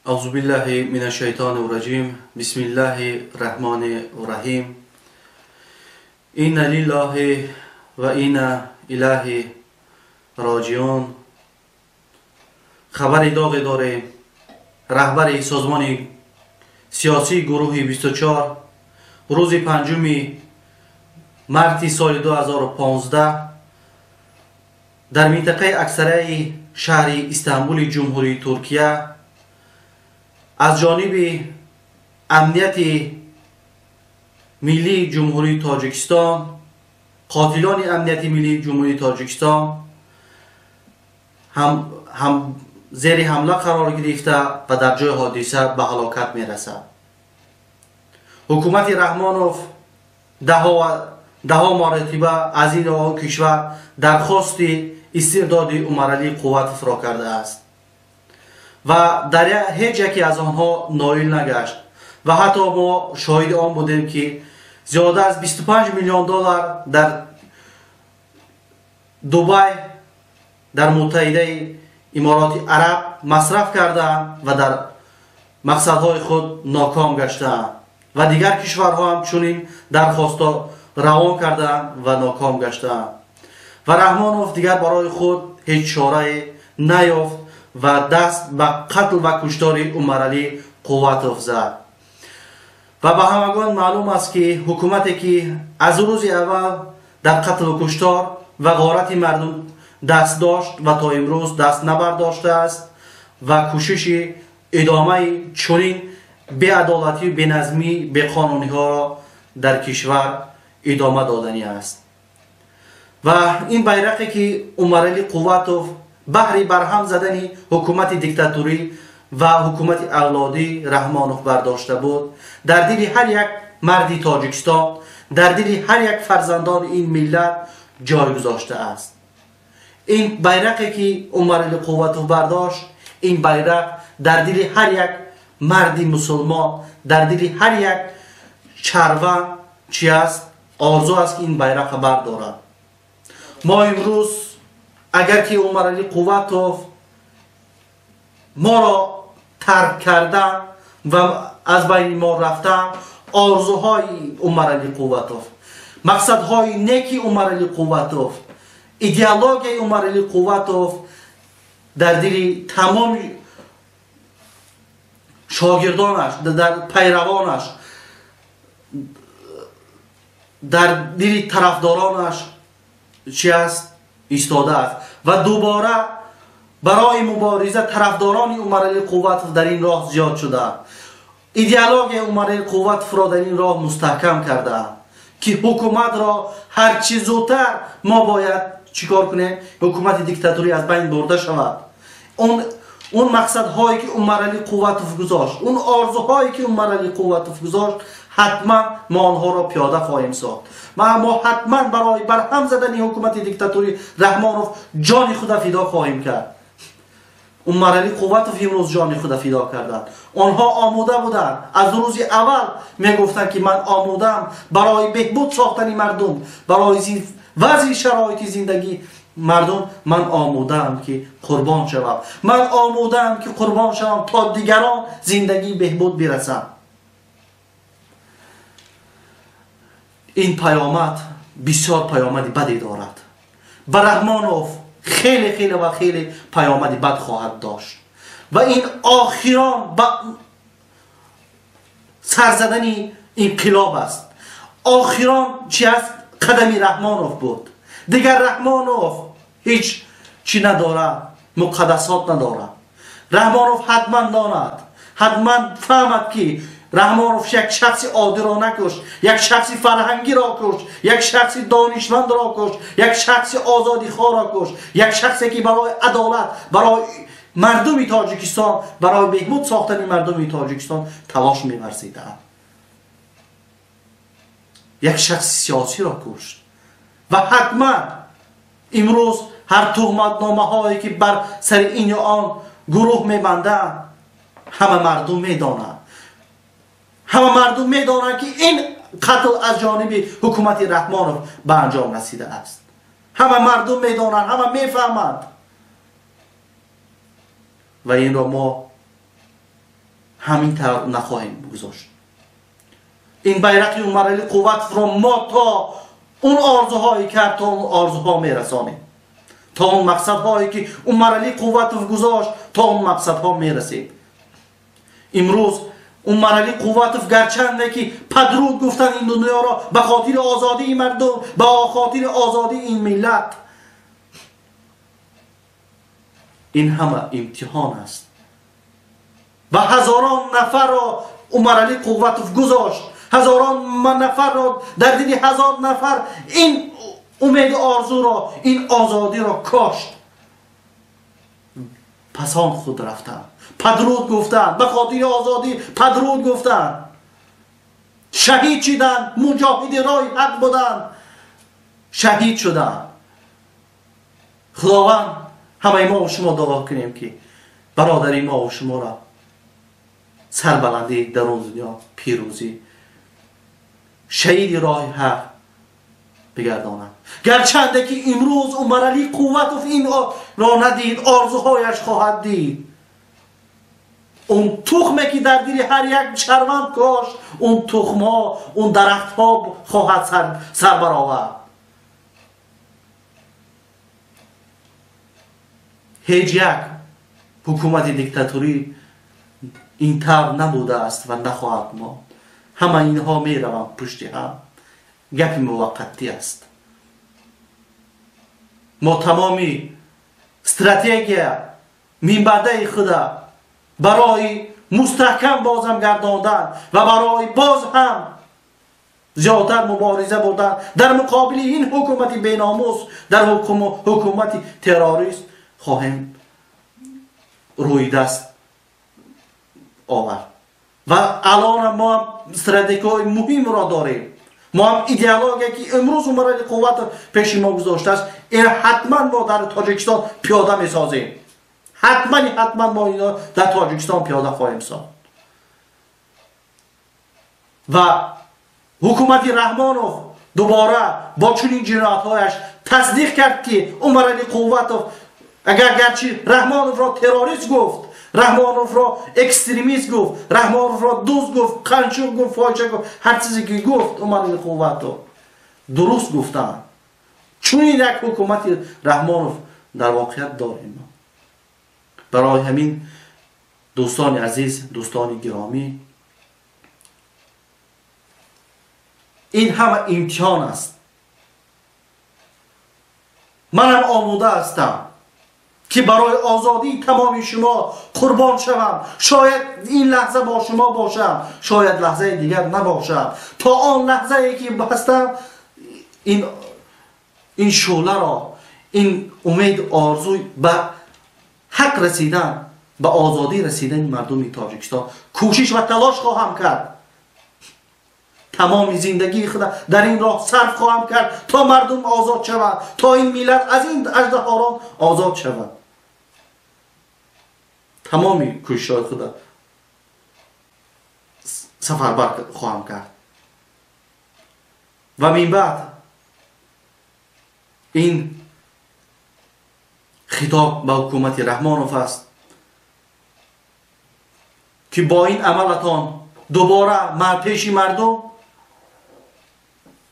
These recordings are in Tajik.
Аъузу биллаҳи минаш шайтонир раҷим. Бисмиллаҳир раҳмонир раҳим. Инна лиллаҳи ва инна илайҳи роҷиун. Хабари доғе дорем. Раҳбари созмони сиёсии гурӯҳи 24 рӯзи 5 марти соли 2015 дар минтақаи аксарияи шаҳри Истанбули Ҷумҳурии Туркия аз ҷониби амнияти миллии Ҷумҳурии Тоҷикистон, қотилони амнияти миллии Ҷумҳурии Тоҷикистон ҳам зери ҳамла қарор гирифта ва дар ҷои ҳодиса ба ҳалокат мерасад. Ҳукумати Раҳмонов даҳо маротиба аз ин он кишвар дархости истирдоди Умаралӣ Қувватовро кардааст ва дар ҳеҷ яке аз онҳо ноил нагашт ва ҳатто мо шоҳиди он будем, ки зиёда аз 25 миллион доллар дар Дубай, дар Муттаҳидаи Имороти Араб масраф кардаанд ва дар мақсадҳои худ ноком гаштаанд ва дигар кишварҳо ҳам чунин дархостҳо равон кардаанд ва ноком гаштаанд ва Раҳмонов дигар барои худ ҳеҷ чорае наёфт ва даст ба қатл ва куштори Умаралӣ Қувватов зад. Ва ба ҳамагон маълум аст, ки ҳукумате, ки аз рӯзи аввал дар қатлу куштор ва ғорати мардум даст дошт ва то имрӯз даст набардоштааст ва кӯшиши идомаи чунин беадолатию беназмӣ, беқонуниҳоро дар кишвар идома доданӣ аст. Ва ин байрақе, ки Умаралӣ Қувватов баҳри барҳам задани ҳукумати диктатурӣ ва ҳукумати авлодӣ Раҳмонов бардошта буд, дар дили ҳар як марди Тоҷикистон, дар дили ҳар як фарзандони ин миллат ҷой гузоштааст. Ин байрақе, ки Умаралӣ Қувватов бардошт, ин байрақ дар дили ҳар як марди мусулмон, дар дили ҳар як чарва чи аст, орзу аст, ки ин байрақа бардорад. Мо имрӯз агар ки Умаралӣ Қувватов моро тарк кардан ва аз байни мо рафтан, орзуҳои Умаралӣ Қувватов, мақсадҳои неки Умаралӣ Қувватов, идеологияи Умаралӣ Қувватов дар дили тамоми шогирдонаш, дар пайравонаш, дар дили тарафдоронаш чи аст, истодааст ва дубора барои мубориза тарафдорони Умаралӣ Қувватов дар ин роҳ зиёд шудаанд. Идеологияи Умаралӣ Қувватовро дар ин роҳ мустаҳкам кардаанд, ки ҳукуматро ҳарчи зудтар мо бояд чӣ кор кунем, ҳукумати диктатурӣ аз байн бурда шавад. Он мақсадҳое, ки Умаралӣ Қувватов гузошт, он орзуҳое, ки Умаралӣ Қувватов гузошт, ҳатман мо онҳоро пиёда хоҳем сохт ва мо ҳатман барои барҳам задани ҳукумати диктатурӣ Раҳмонов ҷони худа фидо хоҳем кард. Умаралӣ Қувватов имрӯз ҷони худа фидо карданд. Онҳо омода буданд, аз рӯзи аввал мегуфтанд, ки ман омодаам барои беҳбуд сохтани мардум, барои вазъи шароити зиндагӣ мардум, ман омодаам, ки қурбон шавам, ман омодаам, ки қурбон шавам, то дигарон зиндагии беҳбуд бирасанд. Ин паёмад бисёр паёмади баде дорад. Ба Раҳмонов хеле, хеле ва хеле паёмади бад хоҳад дошт ва ин охирон ба сарзадани инқилоб аст. Охирон чи аст, қадами Раҳмонов буд. Дигар Раҳмонов ҳеҷ чӣ надорад, муқаддасот надорад. Раҳмонов ҳатман донад, ҳатман фаҳмад, ки Раҳмонов як шахси оддиро накушт, як шахси фарҳангиро кушт, як шахси донишмандро кушт, як шахси озодихоҳро кушт, як шахсе, ки барои адолат, барои мардуми Тоҷикистон, барои беҳбуд сохтани мардуми Тоҷикистон талош меварзидаанд, як шахси сиёсиро кушт. Ва ҳатман имрӯз ҳар туҳматномаҳое, ки бар сари ин ё он гурӯҳ мебанданд, ҳама мардум медонанд, ҳама мардум медонанд, ки ин қатл аз ҷониби ҳукумати Раҳмонов ба анҷом расидааст. Ҳама мардум медонанд, ҳама мефаҳманд ва инро мо ҳамин тавр нахоҳем гузошт. Ин байрақи Умаралӣ Қувватовро мо то он орзуҳое кард, то он орзуҳо мерасонем, то он мақсадҳое ки Умаралӣ Қувватов гузошт, то он мақсадҳо мерасем. Имрӯз Умаралӣ Қувватов гарчанде ки падруд гуфтан ин дунёро ба хотири озодии мардум, ба хотири озодии ин миллат, ин ҳама имтиҳон аст ва ҳазорон нафарро Умаралӣ Қувватов гузошт, ҳазорон нафарро дар дили ҳазор нафар ин умеду орзуро, ин озодиро кошт. Пасон худ рафтанд, падруд гуфтанд, ба хотири озодӣ падруд гуфтанд, шаҳид шуданд, муҷоҳиди роҳи ҳақ буданд, шаҳид шуданд. Худованд ҳамаи мо шумо дуо кунем ки бародари мо шуморо сарбаландӣ дар он дунё, пирӯзӣ, шаҳиди роҳи ҳақ бигардонад. Гарчанде ки имрӯз Умаралӣ Қувватов инро надид, орзуҳояш хоҳад дид. Он тухме ки дар дили ҳар як шаҳрванд кошт, он тухмҳо, он дарахтҳо хоҳад сар баровард. Ҳеҷ як ҳукумати диктаторӣ ин тавр набудааст ва нахоҳад монд. Ҳама инҳо мераванд пушти ҳам, гапи муваққатӣ аст. Мо тамоми стратегия минбаъдаи худа барои мустаҳкам бозам гардондан ва барои боз ҳам зиёдтар мубориза бурдан дар муқобили ин ҳукумати беномус, дар ҳукумати террорист хоҳем рӯи даст овард. Ва алон мо ҳам стратегияҳои муҳимро дорем. Мо ҳам идеология ки имрӯз Умаралӣ Қувватов пеши мо гузоштааст, ин ҳатман мо дар Тоҷикистон пиёда месозем. Ҳатман мо ино дар Тоҷикистон пиёда хоҳем сохт. Ва ҳукумати Раҳмонов дубора бо чунин ҷиноятҳояш тасдиқ кард ки Умаралӣ Қувватов агар гарчи Раҳмоновро террорист гуфт, Раҳмоновро экстремист гуфт, Раҳмоновро дузд гуфт, қанчуқ гуфт, фоҳиша гуфт, ҳар чизе ки гуфт Умаралӣ Қувватов дуруст гуфтанд. Чунин як ҳукумати Раҳмонов дар воқеият дорем. Барои ҳамин дӯстони азиз, дӯстони гиромӣ, ин ҳама имтиҳон аст. Манам омода ҳастам ки барои озодии тамоми шумо қурбон шавам. Шояд ин лаҳза бо шумо бошам, шояд лаҳзаи дигар набошам. То он лаҳзае ки ҳастам, ин шӯъларо, ин умед, орзуй ба ҳақ расидан, ба озодӣ расидани мардуми Тоҷикистон кӯшиш ва талош хоҳам кард. Тамоми зиндагии худа дар ин роҳ сарф хоҳам кард то мардум озод шаванд, то ин миллат аз ин аждаҳорон озод шавад. Тамоми кӯшишҳои худа сафарбар хоҳам кард. Ва минбаъд ин хитоб ба ҳукумати Раҳмонов аст ки бо ин амалатон дубора пеши мардум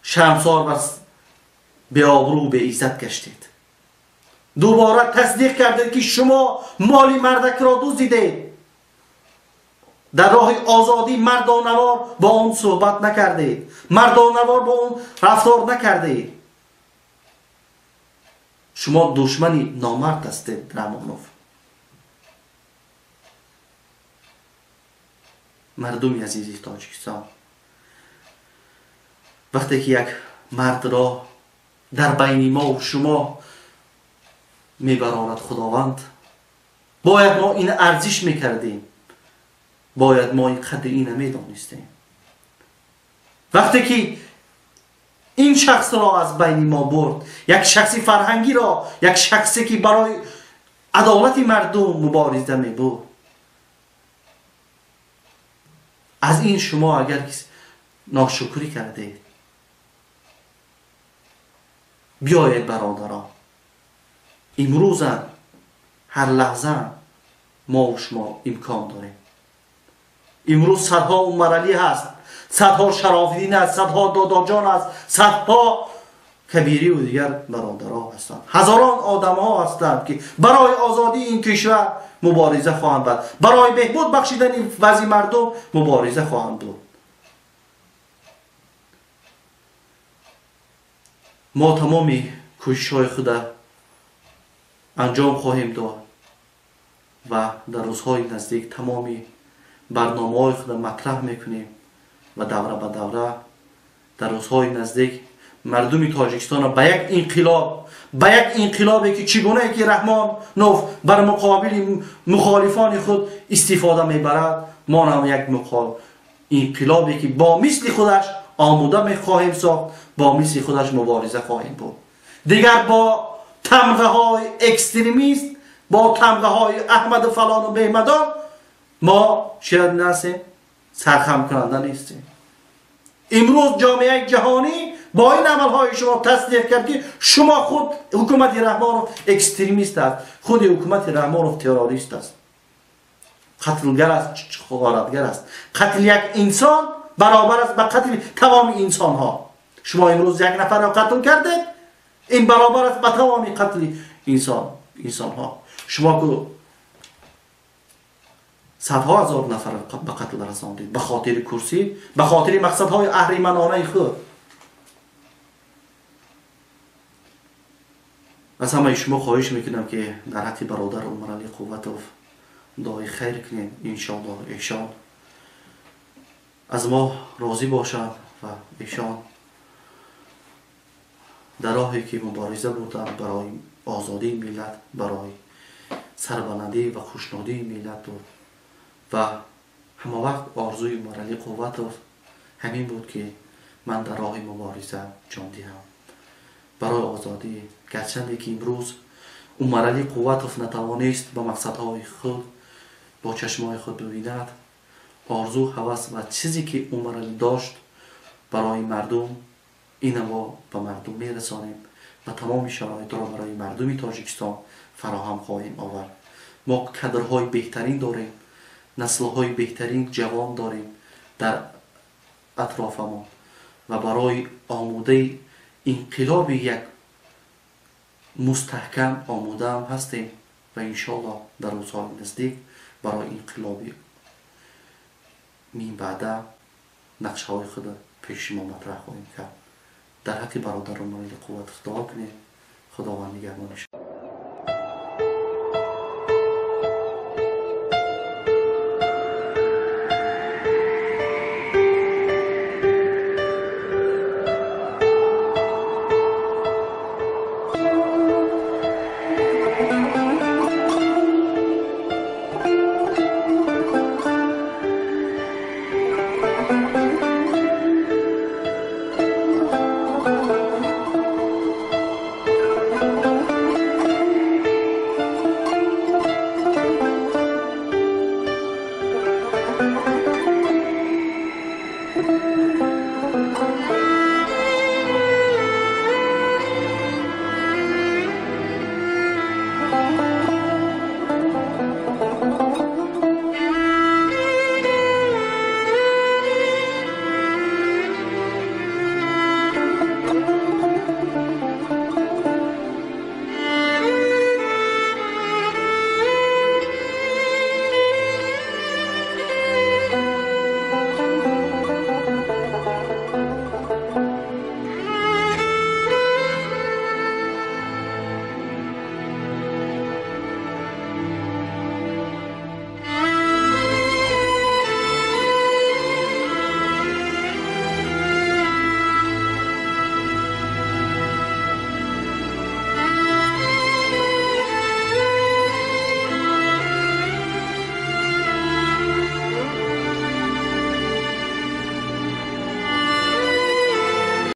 шармсор ва беобрӯ, беиззат гаштед. Дубора тасдиқ кардед ки шумо моли мардакро дуздидед. Дар роҳи озодӣ мардонавор бо он суҳбат накардед, мардонавор бо он рафтор накардед. Шумо душмани номард ҳастед, Раҳмонов. Мардуми азизи Тоҷикистон, вақте ки як мардро дар байни мо шумо мебарорад Худованд, бояд мо ин арзиш мекардем, бояд мо ин қадри ина медонистем. Вақте ки ин шахсро аз байни мо бурд, як шахси фарҳангиро, як шахсе ки барои адолати мардум мубориза мебурд, аз ин шумо агар ношукрӣ кардед, биёед бародарон, имрӯзам ҳар лаҳза мо шумо имкон дорем. Имрӯз садҳо Умаралӣ ҳаст, садҳо Шарофиддин аст, садҳо Додоҷон аст, садҳо Кабирӣ ва дигар бародарҳо ҳастанд. Ҳазорон одамҳо ҳастанд ки барои озодии ин кишвар мубориза хоҳанд бурд, барои беҳбуд бахшидани вазъи мардум мубориза хоҳанд бурд. Мо тамоми кӯшишҳои худа анҷом хоҳем дод ва дар рӯзҳои наздик тамоми барномаҳои худа матраҳ мекунем ва давра ба давра дар рӯзҳои наздик мардуми Тоҷикистонро ба як инқилоб, ба як инқилобе ки чӣ гунае ки Раҳмонов бар муқобили мухолифони худ истифода мебарад, мо ҳам як инқилобе ки бо мисли худаш омода мехоҳем сохт, бо мисли худаш мубориза хоҳем бурд. Дигар бо тамғаҳои экстремист, бо тамғаҳои Аҳмаду фалону Беҳмадон мо чиро нестем, сархамкунанда нестем. Имрӯз ҷомеаи ҷаҳонӣ бо ин амалҳои шумо тасдиқ кард ки шумо худ ҳукумати Раҳмонов экстремист аст, худи ҳукумати Раҳмонов террорист аст, қатлгар аст, ғоратгар аст. Қатли як инсон баробар аст ба қатли тамоми инсонҳо. Шумо имрӯз як нафарро қатл кардед, ин баробар аст ба тамоми қатли инсонҳо. Шумо ку садҳо ҳазор нафарро ба қатл расондед ба хотири курсӣ, ба хотири мақсадҳои аҳриманонаи худ. Аз ҳамаи шумо хоҳиш мекунам ки дар ҳаққи бародар Умаралӣ Қувватов дуои хайр кунед. Иншоаллоҳ эшон аз мо розӣ бошанд ва эшон дар роҳе ки мубориза бурданд барои озодии миллат, барои сарбаландӣ ва хушнудии миллат буд. Ва ҳама вақт орзуи Умаралӣ Қувватов ҳамин буд ки ман дар роҳи мубориза ҷон диҳам барои озодӣ. Гарчанде ки имрӯз Умаралӣ Қувватов натавонист ба мақсадҳои худ бо чашмҳои худ бибинад, орзу, ҳавас ва чизе ки Умаралӣ дошт барои мардум, ина мо ба мардум мерасонем ва тамоми шароитро барои мардуми Тоҷикистон фароҳам хоҳем овард. Мо кадрҳои беҳтарин дорем, наслҳои беҳтарин ҷавон дорем дар атрофамон ва барои омодаи инқилоби як мустаҳкам омодаам ҳастем ва иншоаллоҳ дар рӯзҳои наздик барои инқилоби минбаъда нақшаҳои худро пеши шумо матраҳ хоҳем кард. Дар ҳаққи бародар Умаралӣ Қувватов дуо кунед. Худованд нигаҳбони шумо.